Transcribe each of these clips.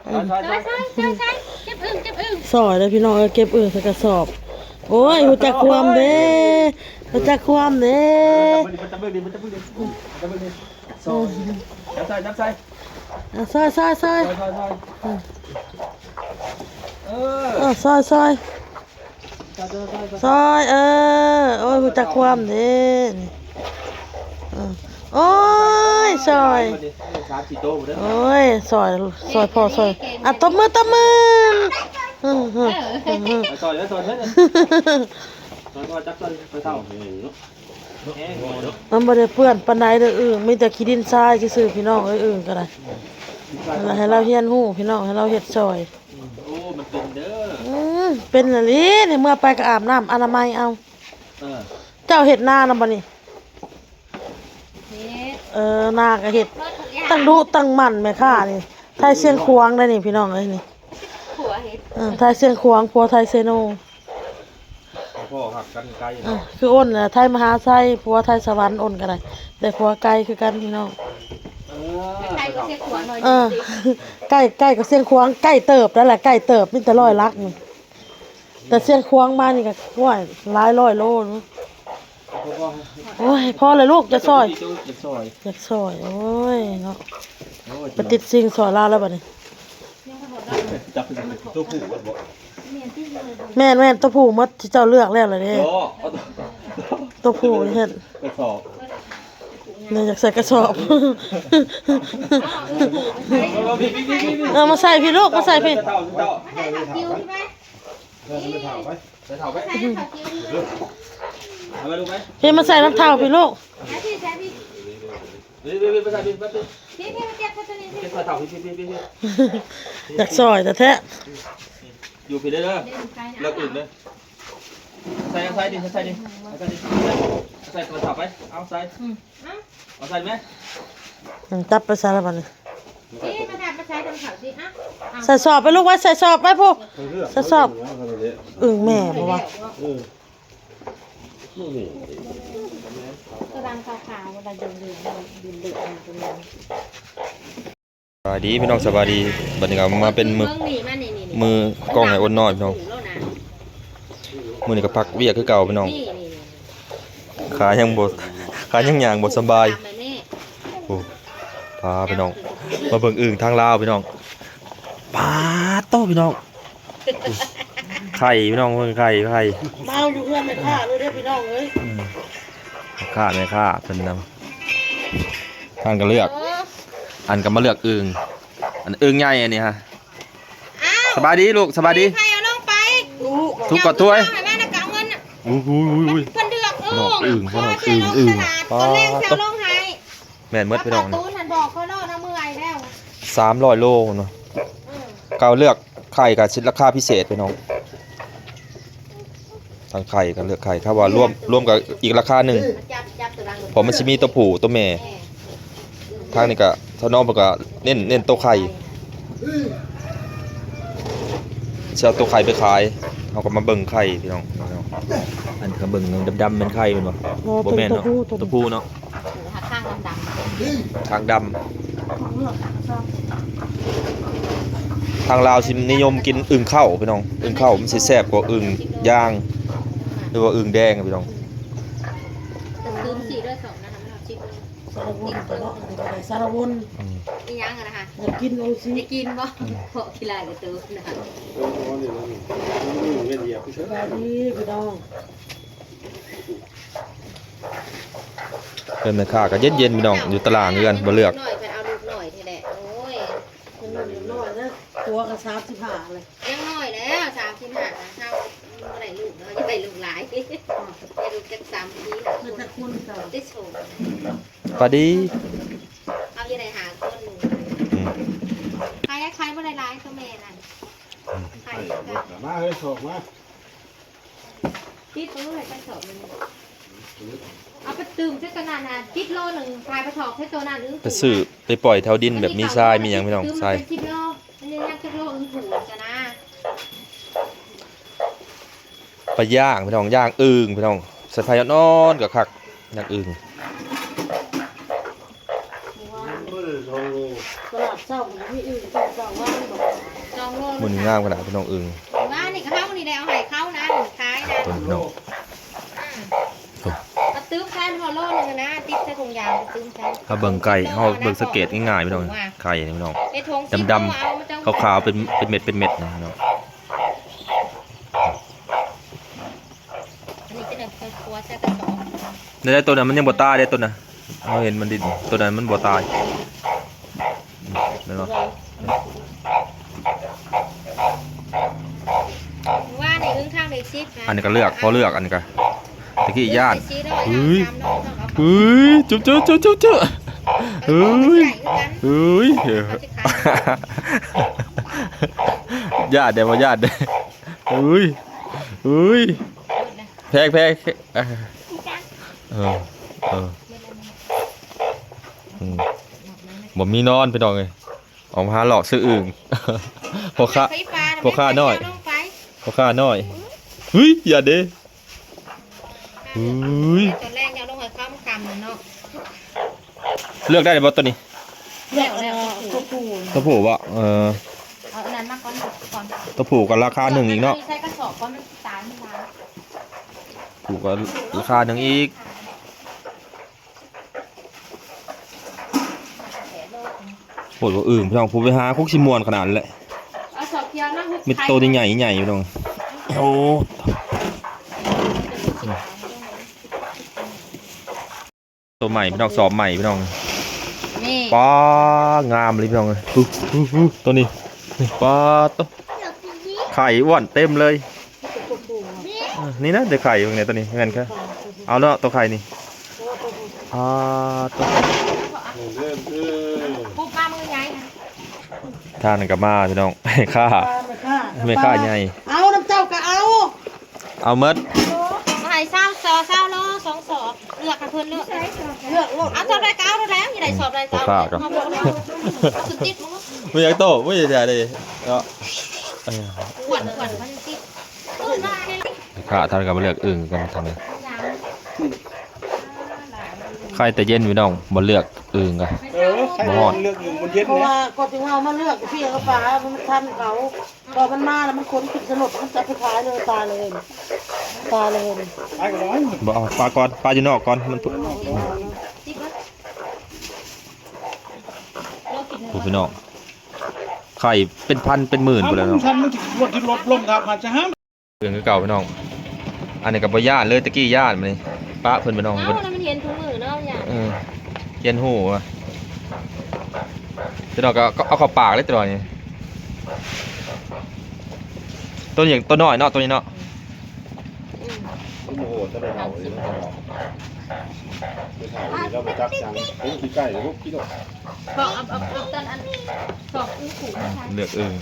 เออ ซอย ซอย ซอย ซอย เก็บอึ่ง เก็บอึ่ง ซอยเด้อพี่น้องเอ้ย เก็บอึ่งใส่กระสอบ โอ้ย ฮู้จักความเด้ ฮู้จักความเด้ เออ มันจะเบิ่งดิ มันจะเบิ่งดิ มันจะเบิ่งดิ ซอย จับใส่ จับใส่ อ่ะ ซอย ซอย ซอย ซอย ซอย ซอย เออ เออ ซอย ซอย ซอย เออ โอ้ย ฮู้จักความเด้ เออ โอ้ย ซอย โอ้ย ซอย ซอยพ่อ ซอย อ่ะ ตบมือ ตบมือ ซอย ซอย ซอย ซอย จับ ซอย ซอย เต้า มันบ่ได้เปื้อนปานใดเด้ออึ่ง มีแต่ขี้ดินทรายซื่อๆ พี่น้องเอ้ย อึ่งก็ได้ ให้ลาวเรียนรู้ พี่น้อง ให้ลาวเฮ็ดซอย โอ้ มันเป็นเด้อ อืม เป็นอีหลี ในเมื่อไปก็อาบน้ำอนามัยเอา เออ เจ้าเฮ็ดนานำบ่นี่ เฮ็ด เออ นาก็เฮ็ด เฮ็ดทุกอย่าง ตั้งดุตั้งหมั่นแม่ค้านี่ ไทเชียงขวางได้นี่พี่น้องเอ้ยนี่ ผัวเฮ็ด เออ ไทเชียงขวาง ผัวไทเซโน พ่อหักกันไกล เออ เนาะ คืออ้นน่ะ ไทมหาชัย ผัวไทสวรรค์ อ้นก็ได้ ได้ผัวไกลคือกันพี่น้อง เออ ไกลกว่าเชียงขวางหน่อย เออ ไกล ไกลกว่าเชียงขวาง ไกลเติบนั่นแหละ ไกลเติบ มีแต่ร้อยหลักนี่ แต่เชียงขวางมานี่ก็ โอ้ย หลายร้อยโลเนาะ โอ้ย พอแล้วลูก จะซอย จะซอย อยากซอย โอ้ย เนาะ โอ้ย ไปติดสิ่งซอยลาวแล้วบัดนี้ จับตัวผู้บ่ แม่น แม่น ตัวผู้หมดที่เจ้าเลือกแล้วล่ะเด้ บ่ เอาตัว ตัวผู้นี่เฮ็ด กระสอบ นี่อยากใส่กระสอบ เอา เอา เอา เอามาใส่พี่ลูก มาใส่พี่ เต่า เต่า ใส่เต่า ใส่เต่าไป เอามาลูกไป พี่มาใส่น้ำเต่าพี่ลูก ใส่พี่ ใส่พี่ พี่ พี่ พี่ ไปใส่พี่ ไปพี่ พี่ พี่มาเก็บใส่ตัวนี้ เก็บใส่เต่าพี่ พี่ พี่ พี่ พี่ อยากซอยแท้ๆ อยู่พี่เด้อ เดี๋ยวหนูไปนะ เลิกอื่นเด้อ ใส่ เอาใส่ดิ ใส่ดิ เอาใส่ดิ เอาใส่กระสอบไป เอาใส่ อืม เอาใส่ไหม อืม จับไปใส่แล้วบัดนี้ นี่มาทำมาใส่ทำเขาสิ อ่ะ เอา ใส่สอบไปลูกไว้ ใส่สอบไว้พู้น ใส่สอบ อึ่งแม่บ่วะ เออ กำลังขาวๆ มันเหลืองๆ มันเหลืองๆ มันเหลืองๆ สบายดีพี่น้อง สบายดี บัดนี้ก็มาเป็นมือ เบิ่งนี่ มานี่ นี่ นี่ มือกล้องให้อ้นน้อยพี่น้อง มันหมูแล้วนะ มื้อนี้ก็พักเวียกคือเก่าพี่น้อง นี่ นี่ นี่ ขายังบ่ ขายังย่างบ่สำบาย ตามไปแม่ โอ้ พาพี่น้อง มาเบิ่งอึ่งทางลาวพี่น้อง ปาดโตพี่น้อง ไข่พี่น้อง เบิ่งไข่ ไข่ มาอยู่เฮือนแม่ค้าเลยเด้อพี่น้องเอ้ย อืม แม่ค้า แม่ค้าเพิ่นนำ ท่านก็เลือก เออ อันก็มาเลือกอึ่ง อันอึ่งใหญ่อันนี้ฮะ อ้าว สบายดีลูก สบายดี ใครเอาลงไป ทุกข์กอดถ้วย เอาให้แม่นะกะเอาเงินน่ะ อุ้ย อุ้ย อุ้ย อุ้ย เพิ่นเลือกอึ่ง น้องอึ่ง พ่อเสียลงตลาด น้องอึ่ง ตอนแรกเสียลงให้ แม่นหมดพี่น้อง ปาตูนหันบอกเขาโลดนะ เมื่อยแล้ว สามร้อยโลเนาะ อืม เขาเลือกไข่กับราคาพิเศษพี่น้อง ทางไข่ก็เลือกไข่ ถ้าว่ารวม รวมกับอีกราคาหนึ่ง จับ จับตัวหลัง เพราะมันสิมีตัวผู้ตัวแม่ แม่ ทางนี้ก็ถ้าน้องเพิ่นก็เน้น เน้นตัวไข่ สิเอาตัวไข่ไปขาย เฮาก็มาเบิ่งไข่พี่น้อง อันนี้ก็เบิ่งดำๆ แม่นไข่แม่นบ่ บ่ บ่แม่นเนาะ เป็นตัวผู้ ตัวผู้เนาะ หาข้างดำๆ ทางดำ ทางลาวสินิยมกินอึ่งเข้าพี่น้อง อึ่งเข้ามันสิแซ่บกว่าอึ่งย่าง หรือว่าอึ่งแดงอะพี่น้อง แต่คืนสี่ด้วยสองนะคะ มันเอาสิบ สารวนก็เนาะ อันนี้ก็ได้สารวน อืม อีหยังอะนะคะ อยากกินโอชิ ได้กินบ่ อืม เพราะขี้ลายกระตูนนะคะ สบายดีพี่น้อง เพิ่นแม่ค้าก็เย็นๆ พี่น้อง อยู่ตารางเฮือน บ่เลือก น้อยเพิ่นเอาลูกน้อยแท้แหละ โอ้ย ยังน้อยนะ ตัวก็สามสิบห้าเลย ยังน้อยแล้ว สามสิบห้า เฮาบ่ได้ลูกเนาะ อย่าได้ลูกหลาย ได้ลูกจักสามปี มันจะคุ้นเก่า ได้โสด พอดี เอาอยู่ได้ห้าคน อืม ขาย ขายบ่ได้หลาย ตัวแม่นั่น อืม ขาย มาเฮ้ย โสดมา ติดเอ้ย ไปสอบมัน เอาไปตื่มใส่ตัวนั้นน่ะ ติดโลหนึ่ง ขายไปถอกใส่ตัวนั้น อึ้ง ไปซื้อ ไปปล่อยแถวดินแบบมีทราย มีหยังพี่น้อง ทราย มันเป็นสิบโล มันยังจักโล อึ้งผูกจ้ะนะ ไปย่างพี่น้อง ย่างอึ่งพี่น้อง ใส่ไฟอ่อนๆ ก็คัก ย่างอึ่ง ตลาดเช้ามันมีอึ่ง ตลาดเช้าว่างบ่ ສອງໂລ ມື້ນີ້ງາມຂະໜາດພີ່ນ້ອງເອີຍ. ວ່ານີ້ກໍເຮົານີ້ແຫຼະເອົາໃຫ້ເຂົານະ ຂາຍນະ ຕົວນີ້ພີ່ນ້ອງ. ອືມ ໂອ້ ກະຕຶມໃສ່ຫົວໂລໜຶ່ງນະ ຕິດໃສ່ຖົງຢາງກະຕຶມໃສ່. ເຮົາເບິ່ງໄກ່ ເຮົາເບິ່ງສັງເກດງ່າຍໆ ພີ່ນ້ອງ ໄຂ່ນີ້ພີ່ນ້ອງ ດຳໆ ຂາວໆ ເປັນ ເປັນເມັດ ເປັນເມັດນະພີ່ນ້ອງ. ອັນນີ້ຈະໄດ້ຄົວໃສ່ກະສອບ. ໄດ້ໆ ຕົວນັ້ນມັນຍັງບໍ່ຕາຍເດ້ ຕົວນັ້ນ ເຮົາເຫັນມັນດິ້ນ ຕົວນັ້ນມັນບໍ່ຕາຍ ແມ່ນບໍ່? ວ່ານີ້ອຶ່ງທາງໄດ້ສິບນະ. ອັນນີ້ກໍເລືອກ ພໍເລືອກ ອັນນີ້ກໍ ຕະກີ້ຢ້ານ ເອີຍ ເອີຍ ຈຸບໆໆໆ ເອີຍ ເອີຍ ຢ້ານແດ່ບໍ່ຢ້ານແດ່ ເອີຍ ເອີຍ ແພງໆ ເອີ ເອີ ອືມ ບໍ່ມີນອນພີ່ນ້ອງເອີຍ ອອກມາຫາເລາະຊື້ອຶ່ງ ພໍ່ຄ້າ ພໍ່ຄ້ານ້ອຍ ພໍ່ຄ້ານ້ອຍ ເຮີ້ຍ ຢ່າເດ້ ເຮີ້ຍ ຕອນແລກຍັງລົງໃຫ້ຄຳຄຳເນາະ. ເລືອກໄດ້ບໍ່ຕົວນີ້? ແລ້ວ ແລ້ວ ຕົວຜູ້ ຕົວຜູ້ບໍ່? ເອີ ເອົາອັນນັ້ນມາກ່ອນ ກ່ອນ ຕົວຜູ້ກໍລາຄາໜຶ່ງອີກເນາະ ໃສ່ກະສອບກ່ອນ ມັນຕາຍ ມັນຕາຍ ຜູ້ກໍລາຄາໜຶ່ງອີກ. ໂອ້ຍ ບໍ່ອຶ່ງ ພີ່ນ້ອງ ຜູ້ໄປຫາຄົງຊິມ່ວນຂະໜາດນັ້ນແຫຼະ ເອົາສອບຂຽວມາ ມີແຕ່ໂຕໃຫຍ່ໆ ພີ່ນ້ອງ ໂອ້ ໂຕໃໝ່ພີ່ນ້ອງ ສອບໃໝ່ພີ່ນ້ອງ ນີ້ ປ້າ ງາມເລີຍພີ່ນ້ອງ ໂຕນີ້ ນີ້ ປ້າ ໂຕ ໄຂ່ອ້ວນເຕັມເລີຍ. ເອີ ນີ້ນະ ໄດ້ໄຂ່ເບິ່ງແດ່ຕົວນີ້ ແມ່ນຄື ເອົາເນາະ ຕົວໄຂ່ນີ້ ອ່າ ຕົວ ປຸບມາມືໃຫຍ່ ທາງນັ້ນກໍມາພີ່ນ້ອງ ແມ່ຄ້າ ແມ່ຄ້າໃຫຍ່ ເອົານຳເຈົ້າກໍເອົາ ເອົາໝົດ ໃຫ້ຊາວ ຊາວໂລ ສອງສອບ ເລືອກໃຫ້ເພິ່ນເລືອກ ເລືອກໂລດ ເອົາເທົ່າໃດກໍເອົາໂລດແລ້ວ ຢາກໄດ້ສອບໃດກໍເອົາ ພໍ່ຄ້າກໍ ເອົາຂຶ້ນຕິດ ບໍ່ຢາກໂຕ ບໍ່ຢາກເດາະ ເອີ ຂວັນ ຂວັນ ຂວັນຕິດ ແມ່ຄ້າທ່ານກໍມາເລືອກອຶ່ງກັນທາງນີ້ ໄຂ່ແຕ່ເຢັນພີ່ນ້ອງ ບໍ່ເລືອກອຶ່ງກໍ ເອີ ໄຂ່ແຕ່ເຢັນ ບໍ່ຮອດ ເລືອກອຶ່ງມັນເຢັນ ເພາະວ່າ ນະ ກໍຊິວ່າມາເລືອກເພຍກັບປາ ມັນທັນເຂົາ ພໍມັນມາແລ້ວມັນຂົນຂຶ້ນສະຫຼົດ ມັນຈະໄປຂາຍເລີຍ ຕາຍເລີຍ ຕາຍເລີຍ ໄປກໍໄດ້ ບໍ່ເອົາ ປາກ່ອນ ປາຢູ່ນອກກ່ອນ ມັນ ໂອ້ ພີ່ນ້ອງ ໄຂ່ເປັນພັນເປັນໝື່ນພຸ້ນແຫຼະເນາະ ຄັນມັນຊິລົດ ຊິລົດລົງຄັບ ຫາຈະຫາ ເອີ ຄືເກົ່າພີ່ນ້ອງ ອັນນີ້ກໍບໍ່ຢ້ານເລີຍ ຕະກີ້ຢ້ານ ບັດນີ້ປະເພິ່ນພີ່ນ້ອງ ເອົ້າ ເພິ່ນ ແລ້ວມັນເຫັນທຸກມື້ເນາະ ຢ້ານ ເອີ ຮຽນຮູ້ວ່າ ເຈົ້ານ້ອຍກໍເອົາເຂົ້າປາກເລີຍ ເຈົ້ານ້ອຍນີ້ ຕົວນີ້ຕົວນ້ອຍເນາະ ຕົວນີ້ເນາະ ອືມ ໂອ້ໂຫ ຕະໄດເຖົ້າເລີຍເນາະ ໄປເຖົ້ານີ້ລາວບໍ່ຈັກຫຍັງ ໂອ້ ຂີ້ໄກ່ ໂອ້ ຂີ້ນົກ ເອົາ ເອົາ ເອົາ ເອົາຕອນອັນ ສອບອຶ່ງ ເລືອກອຶ່ງ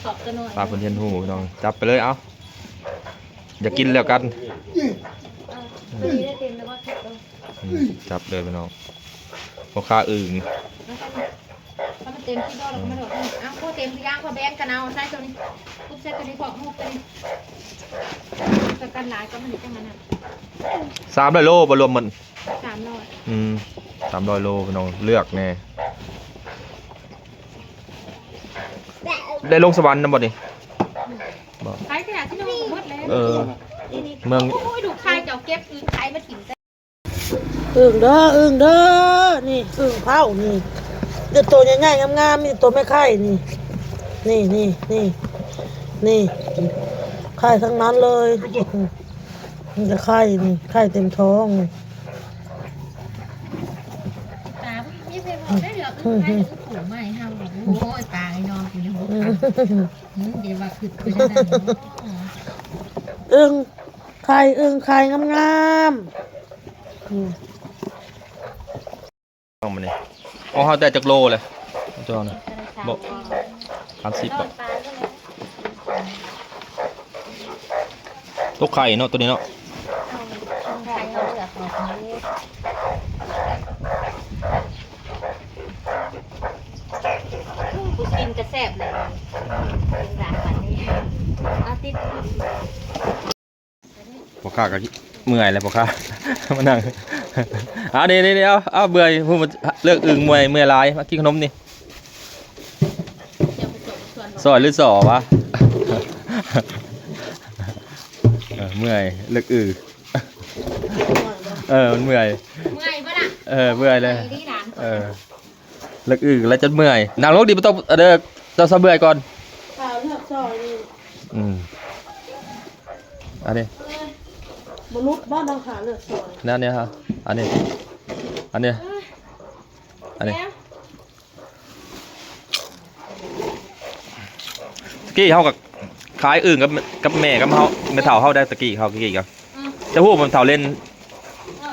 ສອບຕົວນ້ອຍ ປາເພິ່ນຮຽນຮູ້ພີ່ນ້ອງ ຈັບໄປເລີຍ ເອົາ ຢາກກິນແລ້ວກັນ ເອີ ຕົວນີ້ໄດ້ເຕັມແລ້ວບໍ່? ອືມ ຈັບເລີຍພີ່ນ້ອງ ພໍ່ຄ້າອຶ່ງ ຖ້າມັນເຕັມທີ່ບໍ່ ແລ້ວກໍມາໂດດ ເອົາ ພໍເຕັມຄືຢ່າງ ພໍແບ່ງກັນເອົາ ໃສ່ຕົວນີ້ ປຸບໃສ່ຕົວນີ້ ພວກຮູບຕົວນີ້ ປະກັນຫຼາຍກໍມັນຈັງນັ້ນນະ ສາມຮ້ອຍໂລບໍ່ ລວມໝົດ ສາມຮ້ອຍ ອືມ ສາມຮ້ອຍໂລພີ່ນ້ອງ ເລືອກແດ່ ໄດ້ລົງສະຫວັນນຳບໍ່ນີ້? ບໍ່ ໄປແຕ່ທີ່ນ້ອງໝົດແລ້ວ ເອີ ເມືອງ ໂອ້ຍ ລູກຊາຍເຈົ້າເກັບອຶ່ງໄຂ່ມາຖິ້ມ ອຶ່ງເດີ ອຶ່ງເດີ ນີ້ອຶ່ງເຜົານີ້ ມີແຕ່ໂຕໃຫຍ່ໆ ງາມໆ ມີແຕ່ໂຕແມ່ໄຂ່ນີ້ ນີ້ໆໆ ນີ້ ໄຂ່ທັງນັ້ນເລີຍ ອືມ ມີແຕ່ໄຂ່ນີ້ ໄຂ່ເຕັມທ້ອງນີ້ ຕາບໍ່ມີໃຜບອກໄດ້ດອກ ອຶ່ງໄຂ່ອຶ່ງຜູໃໝ່ເຮົາ ໂອ້ຍ ປາໄອ້ນ້ອງກິນຢູ່ ອືມ ອືມ ດຽວວ່າຄຶດໄປທາງໃດເນາະ ອຶ່ງ ໄຂ່ອຍ ອຶ່ງໄຂ່ງາມໆ ອືມ ເອົາມານີ້ ຂອງເຮົາໄດ້ຈັກໂລແລ້ວ ເຈົ້ານະ ບໍ່ ສາມສິບບໍ່ ຕົວໄຂ່ເນາະ ຕົວນີ້ເນາະ ເອົາ ເອົາໄຂ່ເຮົາເລືອກເອົາ ຜູ້ກິນກະແຊບແຫຼະ ເປັນດາບາດນີ້ ເອົາຕິດ ພໍ່ຄ້າກໍເມື່ອຍແລ້ວ ພໍ່ຄ້າມານັ່ງ ເອົາ ນີ້ໆ ເອົາ ເອົາ ເບື່ອຍ ຜູ້ມາເລືອກອຶ່ງ ເມື່ອຍ ເມື່ອຍຫຼາຍ ມາກິນຂະໜົມນີ້ ຊອຍຫຼືສໍວະ? ເອີ ເມື່ອຍ ເລິກອື ເອີ ມັນເມື່ອຍ ເມື່ອຍບໍ່ລະ? ເອີ ເມື່ອຍເລີຍ ໄປດີຫຼານ ເອີ ເລິກອືແລ້ວຈົນເມື່ອຍ. ນັ່ງລົງດີບໍ່ຕ້ອງ ເດີ ເຈົ້າຊະເມື່ອຍກ່ອນ ຂ້າເລືອກຊອຍນີ້ ອືມ ອັນນີ້ ບໍ່ຫຼຸດບໍ່ ເຮົາຂ້າເລືອກຊອຍ ແນວນີ້ຮະ ອັນນີ້ ອັນນີ້ ອັນນີ້ ຕະກີ້ເຮົາກໍຂາຍອຶ່ງກັບ ກັບແມ່ກັບເຮົາ ແມ່ເຖົ້າເຮົາໄດ້ຕະກີ້ເຮົາ ຕະກີ້ກໍ ອືມ ຈະຮູ້ບໍ່ ເຖົ້າເຫຼັ້ນ ເອີ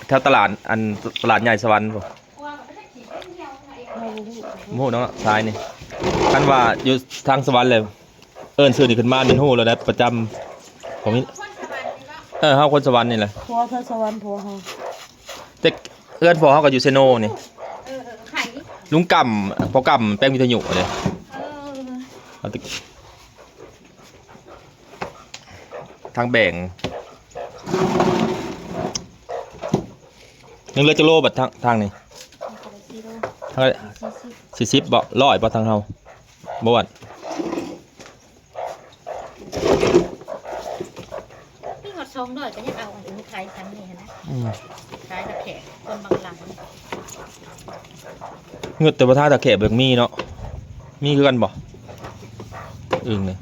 ແຖວຕະຫຼາດ ອັນຕະຫຼາດໃຫຍ່ສະຫວັນພຸ້ນ ບໍ່ຮູ້ເນາະ ຊາຍນີ້ ຄັນວ່າຢູ່ທາງສະຫວັນແລ້ວ ເອີ້ນຊື່ນີ້ຂຶ້ນມາແມ່ນຮູ້ແລ້ວໄດ໋ ປະຈຳ ບໍ່ມີ ເອີ ເຮົາຄົນສະຫວັນນີ້ແຫຼະ ຜົວເພິ່ນສະຫວັນ ຜົວເຮົາ ແຕ່ເຮືອນພໍ່ເຮົາກໍຢູ່ເຊໂນນີ້ ເອີ ເອີ ໃຜ? ລຸງກຳ ພໍ່ກຳແປງວິທະຍຸເດ້ ເອີ ເອົາແຕ່ທາງແບ່ງ ຍັງເຫຼືອຈັກໂລບັດທາງ ທາງນີ້? ທາງ ສີ່ສິບ ສີ່ສິບບໍ່? ຮ້ອຍບໍ່ທາງເຮົາ? ບໍ່ວັດ ມີຮອດສອງຮ້ອຍກໍຍັງເອົາອັນອື່ນຂາຍຊັ້ນນີ້ຫັ້ນນະ ອືມ ຂາຍຕາແຂກຄົນບາງຫຼັງ ເງີດແຕ່ວ່າທ່າຕາແຂກບໍ່ມີເນາະ ມີຄືກັນບໍ່? ອຶ່ງນີ້